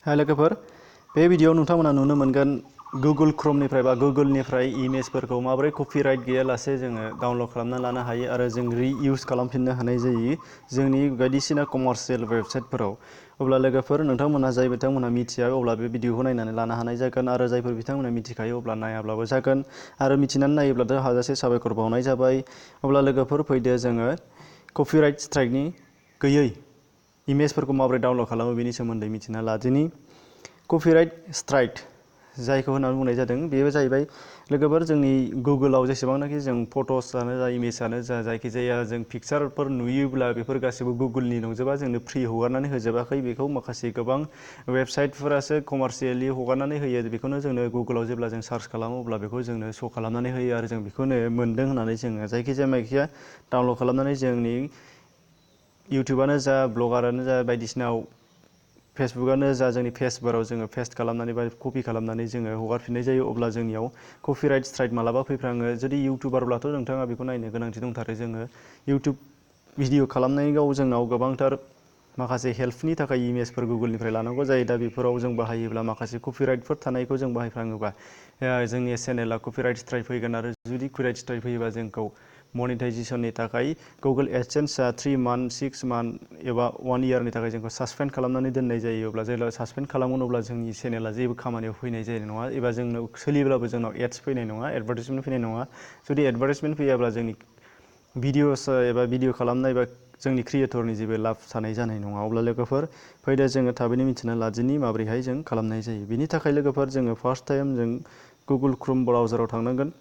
लोगोफोर बे भिडियोआव नोंथांमोना नुनो मोनगोन गुगल क्रोमनिफ्राय बा गुगोलनिफ्राय इमेजफोरखौ माबोरै कपिराइट गैयालासे जोङो डाउनलड खालामना लानो हायो आरो जों रिइउज खालामफिननो हानाय जायो जोंनि बायदिसिना कमार्शियेल वेबसाइटफोराव। अब्ला लोगोफोर नोंथांमोना जाय बिथांमोना मिथिया अब्ला बे भिडियोखौ नायनानै लानो हानाय जागोन आरो जायफोर बिथांमोना मिथिखायो अब्ला नायाब्लाबो जागोन आरो मिथिनानै नायोब्लाथ' हाजासे साबायखर बावनाय जाबाय। अब्ला लोगोफोर फैदो जोङो कपिराइट स्ट्राइकनि गैयै इमेजफोरखौ माबोरै डाउनलड खालामो बेनि सोमोन्दै मिथिना लादिनि। कपिराइट स्ट्राइक जायखौ होननानै बुंनाय जादों बेयो जाहैबाय लोगोफोर जोंनि गुगोलाव जेसेबांनाखि जों फट'सआनो जा इमेजआनो जा जायखिजाया जों पिक्सारफोर नुयोब्ला बेफोर गासैबो गुगोलनि नंजोबा, जोंनो फ्रि हगारनानै होजोबाखै। बेखौ माखासे गोबां वेबसाइटफोरासो कमार्शियेलि हगारनानै होयो। बेखौनो जोंनो गुगोलाव जेब्ला जों सार्च खालामो अब्ला बेखौ जोंनो श' खालामनानै होयो आरो जों बेखौनो मोन्दों होननानै जोङो जायखिजाया मायखिया डाउनलड खालामनानै जोंनि इउटुबानो जा ब्लगारानो जा बायदिसिना फेसबुकआनो जा जोंनि पेजफोराव जोङो पेस्ट खालामनानै बा कपि खालामनानै जोङो हगारफिननाय जायो अब्ला जोंनियाव कपिराइट स्ट्राइक मालाबा फैफ्राङो। जुदि इउटुबारब्लाथ' नोंथाङा बेखौ नायनो गोनांथि दंथारो। जोङो इउटुब भिडिअ खालामनायाव जोंनाव गोबांथार माखासे हेल्पनि थाखाय इमेजफोर गुगोलनिफ्राय लानांगौ जायो। दा बेफोराव जों बाहायोब्ला माखासे कपिराइटफोर थानायखौ जों बाहायफ्राङोबा जोंनि चेनेला कपिराइट स्ट्राइक फैगोन आरो जुदि कपिराइट स्ट्राइक फैयोबा जोंखौ मनिटाइजेसननि थाखाय गुगोल एडसेन्सआ 3 मान्थ 6 मान्थ एबा 1 इयारनि थाखाय जोंखौ सासपेन्ड खालामनानै दोननाय जायो। अब्ला जेब्ला सासपेन्ड खालामगोन अब्ला जोंनि चेनेला जेबो खामानियाव फैनाय जानाय नङा एबा जोंनाव सोलिब्लाबो जोंनाव एड्स फैनाय नङा, एडभार्टाइजमेन्ट फैनाय नङा। जुदि एडभार्टाइजमेन्ट फैयाब्ला जोंनि भिडिअस एबा भिडिअ खालामनाय बा जोंनि क्रिएटरनि जेबो लाब थानाय जानाय नङा। अब्ला लोगोफोर फैदो जोङो थाबैनो मिथिना लादिनि माबोरैहाय जों खालामनाय जायो। बिनि थाखाय लोगोफोर जोङो फार्स्ट टाइम जों गुगल क्रोम ब्राउजाराव थांनांगोन।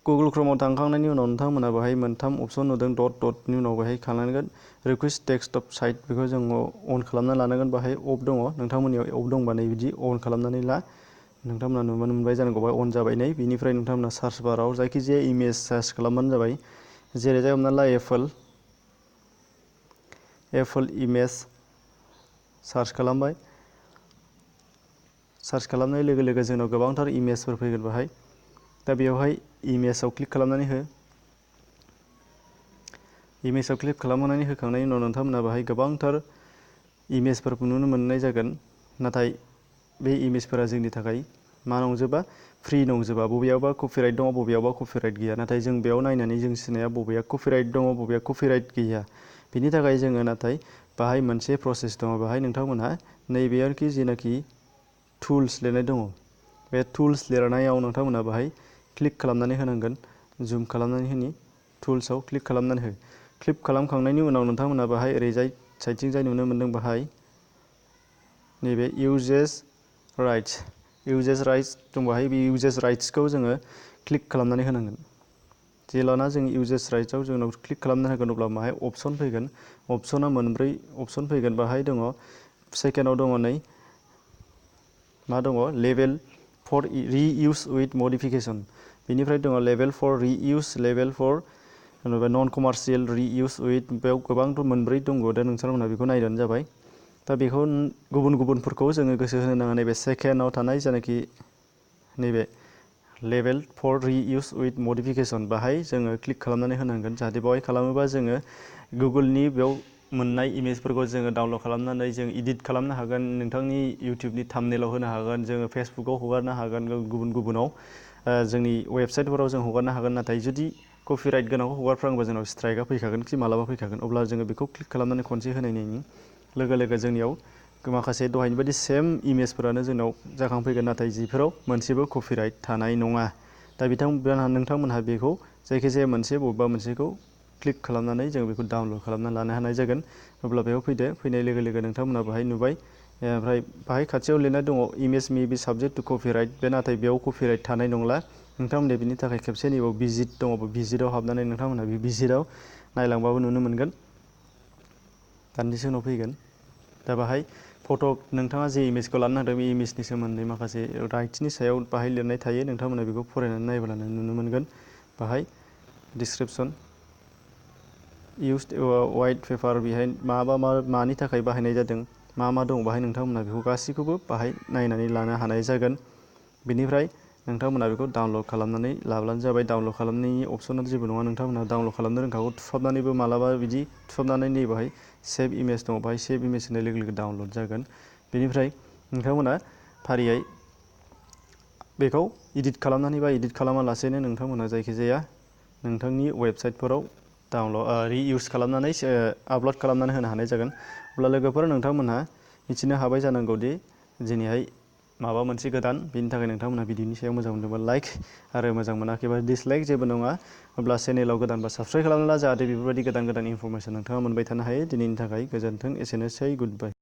गुगल क्रोमाव थांखांनायनि उनाव नोंथांमोना बेहाय मोनथाम अपसन नुदों डटनि उनाव बेहाय खालामनांगोन रिकुवेस्ट डेस्कटप साइट, बेखौ जोङो अन खालामना लानांगोन। बेहाय अफ दङ, नोंथांमोननियाव अफ दंबा नै बिदि अन खालामनानै ला। नोंथांमोना नुनो मोनबाय जानांगौ बेहाय अन जाबाय नै। बिनिफ्राय नोंथांमोना सार्च बाराव जायखिजाया इमेज सार्च खालामबानो जाबाय। जेरै जाय हमना ला एप्पल इमेज सार्च खालामबाय। सार्च खालामनाय लोगो लोगो जोंनाव गोबांथार इमेजफोर फैगोन बेहाय। दा बेवहाय इमेजाव क्लिक खालामनानै हो। इमेजाव क्लिक खालामनानै होखांनायनि उनाव नोंथांमोना बेहाय गोबांथार इमेजफोरखौ नुनो मोननाय जागोन। नाथाय बे इमेजफोरा जोंनि थाखाय मा नंजोबा, फ्रि नंजोबा। बबेयावबा कपिराइट दङ, बबेयावबा कपिराइट गैया। नाथाय जों बेयाव नायनानै जों सिनाया बबेया कपिराइट दङ, बबेया कपिराइट गैया। बिनि थाखाय जोङो नाथाय बाहाय मोनसे प्रसेस दङ। बेहाय नोंथांमोनहा नैबेयावखि जेनाखि टुल्स लिरनाय दङ, बे टुल्स लिरनायाव नोंथांमोना बेहाय क्लिक खालामनानै होनांगोन। जुम खालामनानै होनि, टुल्सआव क्लिक खालामनानै हो। क्लिक खालामखांनायनि उनाव नोंथांमोना बेहाय ओरैजाय साइडथिंजाय नुनो मोनदों बेहाय नैबे इउजेस राइट्स दं। बेहाय बे इउजेस राइट्सखौ जोङो क्लिक खालामनानै होनांगोन। जेब्लाना जों इउजेस राइट्सआव जोंनाव क्लिक खालामनो होगोन अब्ला बेहाय अपसन फैगोन। अपसना मोनब्रै अपसन फैगोन। बेहाय दङ सेकेन्डआव दङ नै मा दङ level for reuse with modification. बेनिफ्राय दङ level for reuse, level for non commercial reuse with, बेयाव गोबां मोनब्रै दङ। दा नोंथांमोनहा बेखौ नायबानो जाबाय। दा बेखौ गुबुनफोरखौ जोङो गोसो होनो नाङा। नैबे सेकेन्डआव थानाय जायनाखि नैबे लेभेल फर रिइउज उइथ मडिफिकेसन बाहाय जोङो क्लिक खालामनानै होनांगोन। जाहाथे बेवहाय खालामोबा जोङो गुगोलनि बेयाव मोननाय इमेजफोरखौ जोङो डाउनलड खालामनानै जों इडिट खालामनो हागोन। नोंथांनि इउटुबनि थाम्बनेइलाव होनो हागोन, जोङो फेसबुकाव हगारनो हागोन, गुबुनाव जोंनि वेबसाइटफोराव जों हगारनो हागोन। नाथाय जुदि कपिराइट गोनांखौ हगारफ्रांबा जोंनाव स्ट्राइकआ फैखागोन खि मालाबा फैखागोन। अब्ला जोङो बेखौ क्लिक खालामनानै खनसे होनायनि लोगो लोगो जोंनियाव माखासे दहायनि बायदि सेम इमेजफोरानो जोंनाव जाखांफैगोन। नाथाय जिफोराव मोनसेबो कपिराइट थानाय नङा। दा नोंथांमोनहा बेखौ जायखिजाया बबेबा मोनसेखौ क्लिक खालामनानै जों बेखौ डाउनलड खालामना लानो हानाय जागोन। अब्ला बेयाव फैदो, फैनाय लोगो लोगो नोंथांमोनहा बेहाय नुबाय। ओमफ्राय बाहाय खाथियाव लिरनाय दङ इमेज मे बि साबजेक्ट टु कपिराइट। बे नाथाय बेयाव कपिराइट थानाय नंला। नोंथांमोनहा बिनि थाखाय खेबसे नैबाव भिजिट दङ, भिजिटआव हाबनानै नोंथांमोनहा बे भिजिटआव नायलांबाबो नुनो मोनगोन। दान्दिसे उनाव फैगोन। दा बाहाय नोंथाङा जे इमेजखौ लानो नागिरदों बे इमेजनि सोमोन्दै माखासे राइट्सनि सायाव बाहाय लिरनाय थायो। नोंथांमोना बेखौ फरायनानै नायब्लानो नुनो मोनगोन। बाहाय डिसक्रिपसन इउज्ड वाइट पेपार, बेहाय मानि थाखाय बाहायनाय जादों, मा दं बाहाय नोंथांमोना बेखौ गासैखौबो बाहाय नायनानै लानो हानाय जागोन। बेनिफ्राय नोंथांमोना बेखौ डाउनलड खालामनानै लाब्लानो जाबाय। डाउनलड खालामनायनि अपसना जेबो नङा, नोंथांमोना डाउनलड खालामनो रोंखागौ। थुहाबनानैबो मालाबा बिदि थुहाबनानै नै बाहाय सेभ इमेज दङ, बाहाय सेभ इमेज होनाय लोगो लोगो डाउनलड जागोन। बेनिफ्राय नोंथांमोना फारियै बेखौ इडिट खालामनानै बा इडिट खालामालासेनो नोंथांमोना जायखिजाया नोंथांनि वेबसाइटफोराव रिइउस खालामनानै आपल'ड खालामनानै होनो हानाय जागोन। अब्ला लोगोफोर, नोंथांमोनहा मिथिनो हाबाय जानांगौ दि दिनैहाय माबा मोनसे गोदान, बेनि थाखाय नोंथांमोनहा भिडिअनि सायाव मोजां मोनदोंबा लाइक आरो मोजां मोनाखैबा डिसलाइक जेबो नङा। अब्ला चेनेलाव गोदानबा साबस्क्राइब खालामना ला, जाहाथे बेफोरबायदि गोदान गोदान इनफरमेसन नोंथाङा मोनबाय थानो हायो। दिनैनि थाखाय गोजोन्थों, एसेनोसै, गुड बाय।